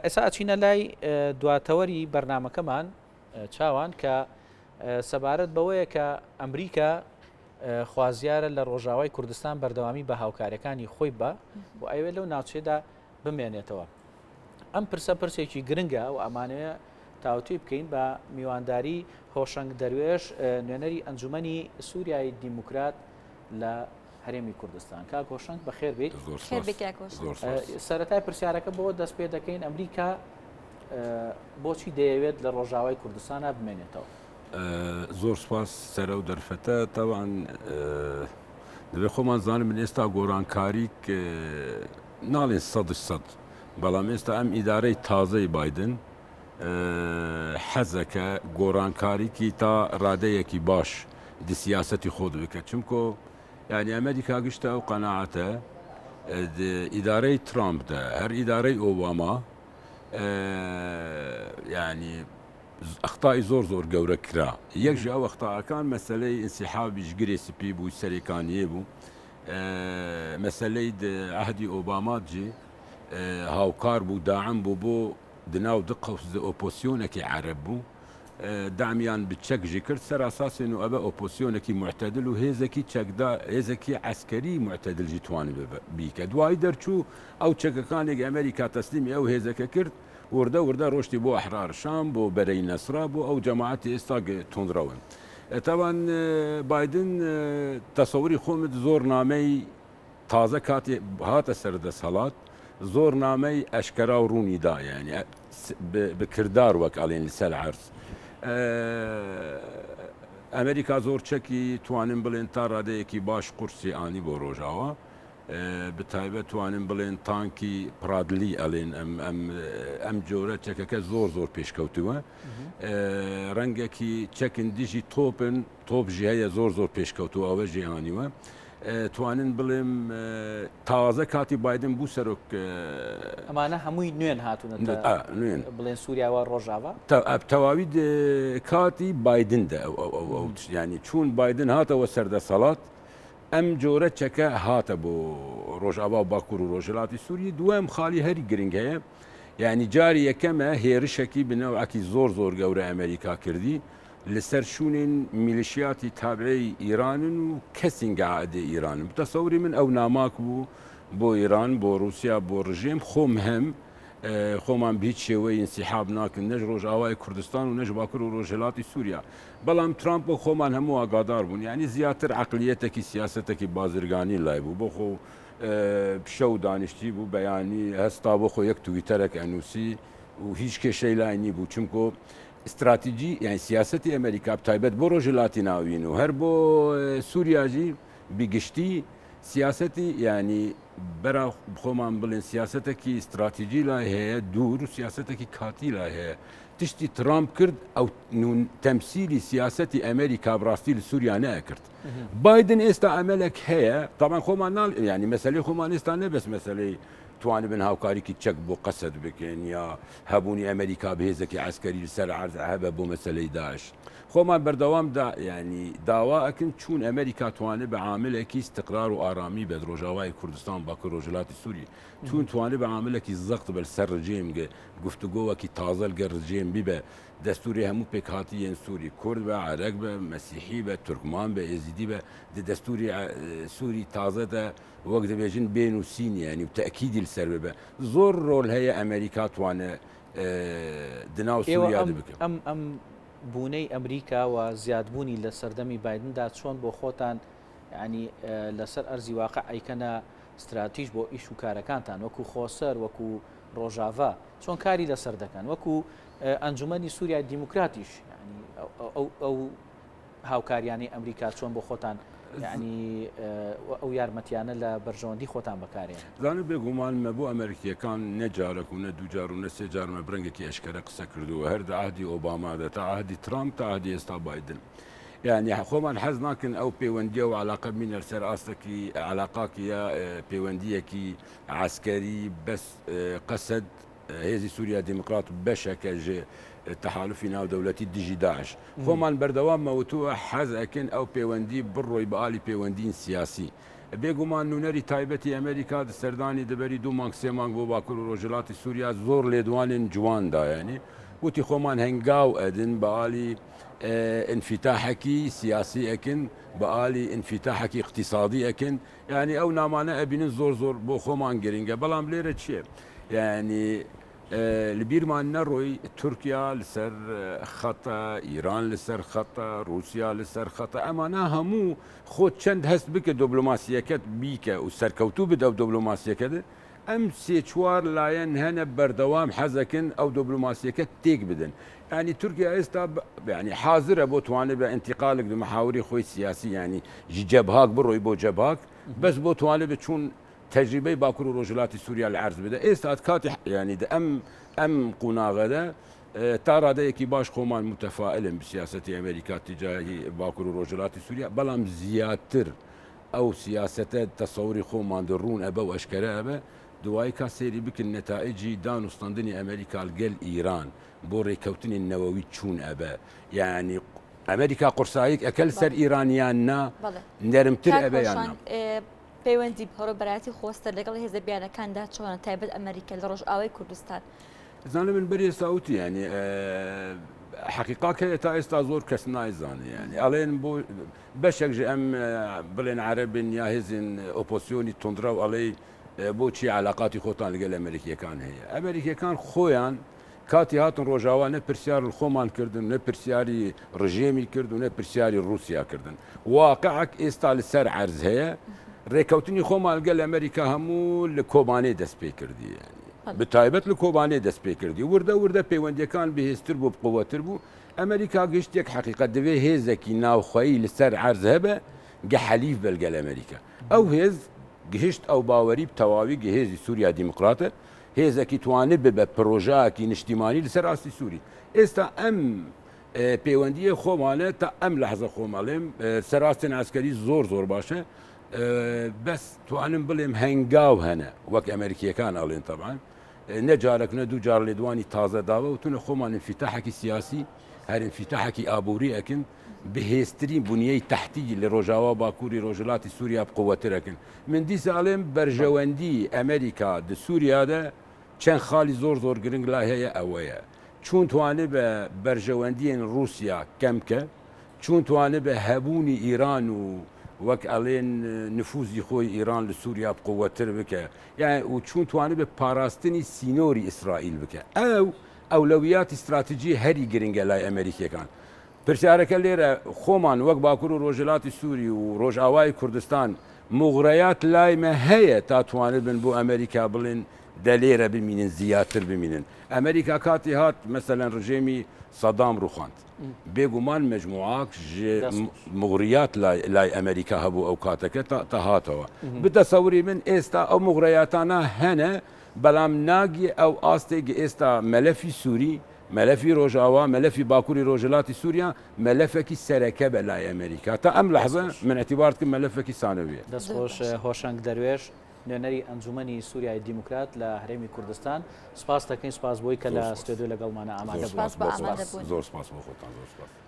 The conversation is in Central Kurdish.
ئێستا ئەچینە لای دواتەوەری بەرنامەکەمان چاوان کە سەبارەت بەوەیە کە ئەمریکا خوازیارە لە ڕۆژاوای کوردستان بەردەوامی بە هاوکارەکانی خۆی بە و ئەوێ لەو ناوچێدا بمێنێتەوە. ئەم پرسە پرسێکی گرنگە و ئەمانەوێ تاوتوێی بکەین بە میوانداری هۆشەنگ دەروێش نوێنەری ئەنجومەنی سووریای دیموکرات لە هەرێمی کوردستان. کاک هۆشەنگ بەخێر بێیت. زۆر خێر سپاس. بێ کاک هۆشەنگ. زۆر سپاس. سەرەتای پرسیارەکە بۆ دەست پێ دەکەین ئەمریکا بۆچی دەیەوێت لە ڕۆژاوای کوردستانا بمێنێتەوە؟ زۆر سپاس سەر ئەو دەرفەتە. تەبعەن دەبێ خۆمان زانن من ئێستا گۆڕانکاریک ناڵێن سەدش سەد بەڵام ئێستا ئەم ئیدارەی تازەی بایدن حەزەکە گۆڕانکاریکی تا ڕادەیەکی باش دی سیاسەتی خۆت بکە چونکۆ یعنی ئەمریکا گشتە ئەو قەناعەتە ئیدارەی ترامپ دە هەر ئیدارەی ئۆباما یعنی ئەخطائی زۆر زۆر گەورە کرا یەک ژە ئەو ئەخطاءەکان مەسەلەی ئینسیحابیش گرێ سپی بوو سەرێکانیێ بوو مەسەلەی عهدی ئۆباما جێ هاوکار بوو داعم بوو بۆ دناو د قەوس د ئۆپۆسیۆنەکی عەرەب بوو دەعمیان بە چەک ژی کرد سەر ئەساسێ نو ئەبە ئۆپۆسیۆنەکی موعتەدل و هێزەکی چەکدا هێزەکی عەسکەری موعتەدل ژی توانی بیکە دوایی دەرچوو ئەو چەکەکانێک ئەمریکا تەسلیمی ئەو هێزەکە کرد وردە وردە ڕۆشتی بۆ ئەحرار شام بۆ بەرەی نەسرا بۆ ئەو جەماعەتی ئێستا توندڕەون تاوان بایدن تەسەوری خۆمت زۆر نامەی تازە کاتێ هاتە سەر دەسەڵات زۆر نامەی ئەشکەرا و ڕوونی دا یانی بە کردار وەک ئەڵێن لەسەر عەرز ئەمریکا زۆر چەکی توانن بڵێن تا ڕادەیەکی باش قورسی ئانی بۆ ڕۆژاوا بە تایبەت توانن بڵێن تانکی پرادلی ئەڵێن ئەم ئەم ئەم جۆرە چەکەکە زۆر زۆر پێشکەوتووە ڕەنگەکی چەکن دژی تۆپن تۆپ ژی هەیە زۆر زۆر پێشکەوتووە ئەوە ژی هانیوە توانن بڵێم تازە کاتی بایدن بوو سەرۆک. ئەمانە هەمووی نوێن هاتوونەتە نوێن بڵێن سووریاوە ڕۆژاوا تەواوی کاتی بایدن دە ئەو ینی چوون بایدن هاتەوە سەردەسەڵات ئەم جۆرە چەکە هاتە بۆ ڕۆژاوا و باکوور و ڕۆژهەڵاتی سووری دووەم خاڵی هەری گرنگ هەیە یعنی جاری یەکەمە هێرشێکی بنەوەکی زۆر زۆر گەورە ئەمریکا کردی لەسەر شوونێن میلیشیاتی تابعی ئیرانن و کەسین گەعادێ ئیرانن. بتەسەوری من ئەو ناماک بوو بۆ ئیران، بۆ رووسیا، بۆ رژێم خۆم هەم خۆمان بە هیچ شێوەی ئینسیحاب ناکەن نەش رۆژئاوای کوردستان و نەش باکور و رۆژهەلاتی سووریا. بەڵام ترامپ وەک خۆمان هەموو ئاگادار بوون یانی زیاتر عەقلیەتەکی سیاسەتەکی بازرگانی لای بوو بۆ خۆ شەو دانیشتی بوو بەیانی هەستا بۆ خۆ یەک تویتەرەک ئەنووسی و هیچ کێشەی لای نیبوو چونکۆ ستراتیجی یان سیاسەتی ئەمریکا بتایبەت بۆ ڕۆژهەلاتی ناوین و هەر بۆ سووریاژی بگشتی سیاسەتی ینی بەرا خۆمان بڵێن سیاسەتێکی استراتیجی لای هەیە دوور و سیاسەتێکی کاتی لای هەیە تشتی ترامپ کرد ئەو تەمسیلی سیاسەتی ئەمریکا بڕاستی لە سووریا نەکرد بایدن ئێستا ئەمەلێک هەیە تاوان خۆمان ناڵ ینی مەسلەی خۆمان ئێستا نەبەس مەسلەی توانبن هاوکاریکی چەک بۆ قەسەد بکەن یا هەبوونی ئەمریکا بە هێزێکی عەسکەری لەسەر عەرز هەبە بۆ مەسەلەی داعش خۆمان بەردەوام دا یانی داوا ئەکن چوون ئەمریکا توانێ بە عاملێکی استقرار و ئارامی بێت ڕۆژاوای کوردستان باکوور ڕۆژهەلاتی سووری چوون توانێ بە عاملێکی زەخت بەر سەر ڕژێم گە گفتوگۆوەکی تازە لەگەر ڕژێم بیبە دەستوری هەموو پێکهاتیەن سووری کورد بە عەرەب بە مەسیحی بە تورکمان بە ئێزیدی بە دەستوری سووری تازە دە وەک دەبێژن بێنووسین یانی و تەئکیدی لەسەر ببە زۆر ڕۆل هەیە ئەمریکا توانێ دناو ئێوە سووریا ئەم بکە. ئەم ئەم بوونەی ئەمریکا و زیادبوونی لە سەردەمی بایدندا چۆن بۆ خۆتان یانی لەسەر ئەرزی واقع ئەیکەنە ستراتیژ بۆ ئیش و کارەکانتان وەکو خۆسەر وەکو ڕۆژاڤا چۆن کاری لەسەر دەکەن وەکو ئەنجومەنی سووریای دیموکراتیش یانی ئەو ئەو هاوکاریانەی ئەمریکا چۆن بۆ خۆتان یانی ئەو یارمەتیانە لە بەرژەوەندی خۆتان بەکارێنن؟ زانو بێگومان مە بۆ ئەمەریکیەکان نە جارەک و نە دوو جار و نە سێ جار مە برەنگێکی ئەشکەرە قسە کردووە هەر دە عەهدی ئۆبامادا تا عەهدی ترامپ تا عەهدی ئێستا بایدن یانی خۆمان حەز ناکەن ئەو پەیوەندیە و عەلاقە بینە سەر ئاستەکی عەلاقاکی یا پەیوەندیەکی عەسکەری بەس قەسەد هێزی سووریا دیموکرات بەشەکە ژ تەحالوفی ناودەولەتی دژی داعش. خۆمان بەردەوام مەوتووە حەز ئەکەین ئەو پێوەندی بڕۆی بە ئالی پێوەندین سیاسی. بێگومان نوونەری تایبەتی ئەمریکا سەردانی دەبەری دوو مانگ سێ مانگ بۆ باکوور و ڕۆژهەڵاتی سووریا زۆر لێدوانێن جوان دا یانی وتی خۆمان هەنگاو ئەدن بە ئالی ئینفیتاحەکی سیاسی ئەکن بە ئالی ئینفیتاحەکی ئیقتیسادی ئەکن یانی ئەو نامانە ئەبینن زۆر زۆر بۆ خۆمان گرنگە بەڵام لێرە چییە یانی لە بیرمان نەڕۆی تورکیا لەسەر خەتە ئیران لەسەر خەتە رووسیا لەسەر خەتە ئەمانە هەموو خۆت چەند هەست بکە دۆبلۆماسیەکەت بیکە و سەرکەوتوو بت ئەو دۆبلۆماسیەکەت ئەم سێ چوار لایەن هەنە بەردەوام حەزەکن ئەو دۆبلۆماسیەکە تێک بدەن یانی تورکیا ئێستا یانی حازرە بۆ توانێ بە ئینتیقالک دو محاوری خۆی سیاسی یانی ژ جەبهاک بڕۆی بۆ جەبهاک بەس بۆ توانێ بە چوون تەجریبەی باکور و ڕۆژهەلاتی سوریا لە عەرز بدە ئێستا کاتی یانی دە ئەم ئەم قوناغەدە تا ڕادەیەکی باش خۆمان متەفائلن بە سیاسەتی ئەمریکا تجاهی باکور و ڕۆژهەلاتی سوریا بەڵام زیاتر ئەو سیاسەتە تەسەوری خۆمان دە ڕوون ئەبە و ئەشکەرە ئەبە دوایی کا سەیری بکن نەتائیجی دان و ستەندنی ئەمریکا گەل ئیران بۆ ڕێککەوتنی نەوەوی چوون ئەبە یانی ئەمریکا قورساییک ئەکەل سەر ئیران یان نا نەرمتر ئەبە یان نا. پەیوەندی بەڕێوەبەرایەتی خۆسەر لەگەڵ هێزە بیانەکاندا چۆنە تایبەت ئەمریکا لە ڕۆژئاوای کوردستان؟ زانە من بەر ئێستا وتی یانی حەقیقاک هەیە تا ئێستا زۆر کەس نایزانێ یانی ئەڵێن بۆ بەشێک ژ ئەم بڵێن عەرەبن یا هێزن ئۆپۆسیۆنی توندڕەو ئەڵێی بۆچی علاقاتی خۆتان لەگەل ئەمریکیەکان هەیە ئەمریکیەکان خۆیان کاتی هاتن ڕۆژاوا نە پرسیار خۆمان کردن نە پرسیاری ڕژێمی کرد و نە پرسیاری ڕوسیا کردن واقعک ئێستا لەسەر عەرز هەیە ڕێکەوتنی خۆمان گەل ئەمریکا هەموو لە کۆبانێ دەست پێ کردی بە تایبەت لە کۆبانێ دەست پێ کردی وردە وردە پەیوەندیەکان بەهێزتر بوو بقوەتر بوو ئەمریکا گشت یەک حەقیقەت دەوێ هێزێکی ناوخۆیی لەسەر عەرز هەبە گە حەلیف بێ لەگەل ئەمریکا ئەو هێز گهشت ئەو باوەری بتەواوی گە هێزی سوریا دیموکراتە هێزەکی توانێ ببە پرۆژەکی نیشتیمانی لەسەر ئاستی سوری ئێستا ئەم پەیوەندیە خۆمانە تا ئەم لەحزە خۆم ئەڵێم سەراستن عسکەری زۆر زۆر باشە بەس توانم بڵێم هەنگاو هەنە وەک ئەمریکیەکان ئەڵێن تەبان نە جارێک نە دوو جار لێدوانی تازە داوە و تونە خۆمان انفتاحێکی سیاسی هەر انفتاحێکی ئابووری ئەکن بەهێزترین بنیەی تەحتی لە ڕۆژاوا باکووری ڕۆژهەلاتی سووریا بقوەترەکن من دیسە ئەڵێم بەرژەوەندی ئەمریکا دە سووریادا چەند خاڵی زۆر زۆر گرنگ لای هەیە ئەوەیە چون توانێ بە بەرژەوەندیên ڕووسیا کەم کە چون توانێ بە هەبوونی ئیران و وەک ئەڵێن نفوزی خۆی ئیران لە سووریا بقوەتر بکە یان و چون توانێ بە پاراستنی سینۆری ئیسرائیل بکە ئەو ئەولەویاتی ستراتیجی هەری گرنگە لای ئەمریکیەکان پرسیارەکە لێرە خۆمان وەک باکور و ڕۆژهەلاتی سوری و ڕۆژئاوای کوردستان موغرەیات لای مە هەیە تا توانبن بۆ ئەمریکا بڵێن دە لێرە بمینن زیاتر بمینن ئەمریکا کاتی هات مەسەلەن ڕژێمی سەدام ڕوخاند بێگومان مەجموعاک ژ موغریات لای لای ئەمریکا هەبوو ئەو کاتەکە تا تا هاتەوە بتەسەوری من ئێستا ئەو موغرەیاتانە هەنە بەڵام ناگیە ئەو ئاستێک ئێستا مەلەفی سوری مەلەفی ڕۆژئاوا، مەلەفی باکوری ڕۆژهەلاتی سوریا مەلەفەکی سەرەکە بە لای ئەمریکا. تا ئەم لەحزە من ئیعتیبار دکم مەلەفەکی سانەویە. دەست خۆش هۆشەنگ دەروێش نوێنەری ئەنجومەنی سوریای دیموکرات لە هەرێمی کوردستان سوپاست دەکەین سوپاس بۆی کە لە ستۆدیۆ لەگەڵمانە ئامادە بوویت. سوپاس بۆ ئامادەبوون. زۆر سوپاس بۆ خۆتان زۆر سوپاس.